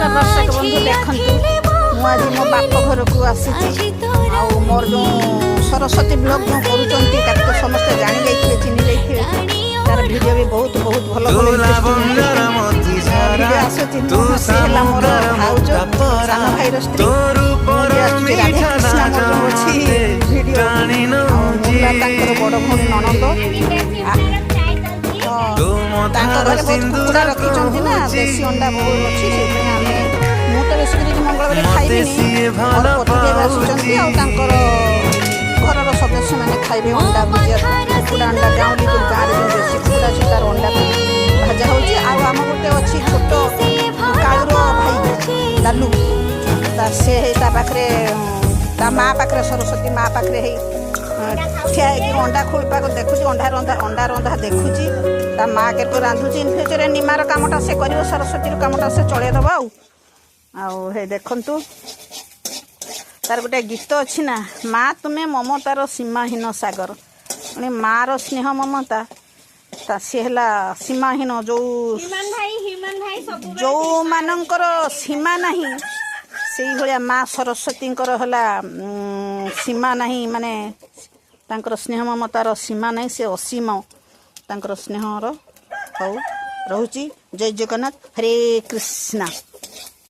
ନମସ୍କାର ଦର୍ଶକ ବନ୍ଧୁ, ଦେଖନ୍ତୁ, ମୁଁ ଆଜି ମୋ ବାପ ଘରକୁ ଆସିଛି। ଆଉ ମୋର ଯେଉଁ ସରସ୍ୱତୀ ବ୍ଲଗ୍ ଯେଉଁ କରୁଛନ୍ତି, ତାକୁ ତ ସମସ୍ତେ ଜାଣି ଯାଇଥିବେ, ଚିହ୍ନି ଯାଇଥିବେ। ତାର ଭିଡ଼ିଓ ବି ବହୁତ ବହୁତ ଭଲ ଭଲ ଭିଡ଼ିଓ ଆସୁଛି। ମୁଁ ସେ ହେଲା ମୋର ଭାଉଜ, ସାନ ଭାଇର ସ୍ତ୍ରୀ। ମୁଁ ବି ଆସୁଛି ରାଧାକୃଷ୍ଣ, ମୋର ଯେଉଁ ଅଛି ଭିଡ଼ିଓ। ଆଉ ମୁଁ ହେଲା ତାଙ୍କର ବଡ଼ ଭଉଣୀ, ନଣନ୍ଦ। ତାଙ୍କ ଘରେ ବହୁତ କୁକୁଡ଼ା ରଖିଛନ୍ତି ନା, ଦେଶୀ ଅଣ୍ଡା ବହୁତ ଅଛି। ସେଇଥିପାଇଁ ଆମେ, ମୁଁ ତ ବେଶୀ କରି ମଙ୍ଗଳବାର ଖାଇବିନି। ମୋର ପତିଦେବ ଆସୁଛନ୍ତି ଆଉ ତାଙ୍କର ଘରର ସଦସ୍ୟମାନେ ଖାଇବେ ଅଣ୍ଡା ଭୁଜିଆ, କୁକୁଡ଼ା ଅଣ୍ଡା। ଗାଉଁଲି ଯେଉଁ ଗାଁରେ ଯେଉଁ ଦେଶୀ କୁକୁଡ଼ା ଅଛି, ତାର ଅଣ୍ଡା ଭଜା ହେଉଛି। ଆଉ ଆମ ଗୋଟେ ଅଛି ଛୋଟ କାଳୁର ଭାଇ ଲାଲୁ, ତା ସେ ହେଇ ତା ପାଖରେ, ତା ମା ପାଖରେ, ସରସ୍ୱତୀ ମା ପାଖରେ ହେଇ ଠିଆ ହେଇକି ଅଣ୍ଡା ଖୋଳିପାକୁ ଦେଖୁଛି, ଅଣ୍ଡା ରନ୍ଧା, ଅଣ୍ଡା ରନ୍ଧା ଦେଖୁଛି, ତା ମା କେତେ ରାନ୍ଧୁଛି। ଇନ୍ ଫ୍ୟୁଚରରେ ନିମାର କାମଟା ସେ କରିବ, ସରସ୍ୱତୀର କାମଟା ସେ ଚଳେଇଦେବ। ଆଉ ହେ ଦେଖନ୍ତୁ, ତାର ଗୋଟେ ଗୀତ ଅଛି ନା, ମା ତୁମେ ମମତାର ସୀମାହୀନ ସାଗର। ମାନେ ମାର ସ୍ନେହ ମମତା ତା ସିଏ ହେଲା ସୀମାହୀନ। ଯୋଉ ହିମାନ ଭାଇ, ହିମାନ ଭାଇ ସବୁବେଳେ ଯୋଉମାନଙ୍କର ସୀମା ନାହିଁ, ସେଇଭଳିଆ ମା ସରସ୍ୱତୀଙ୍କର ହେଲା ସୀମା ନାହିଁ। ମାନେ ତାଙ୍କର ସ୍ନେହ ମମତାର ସୀମା ନାହିଁ, ସେ ଅସୀମ ତାଙ୍କର ସ୍ନେହର। ହଉ, ରହୁଛି। ଜୟ ଜଗନ୍ନାଥ, ହରେ କୃଷ୍ଣ।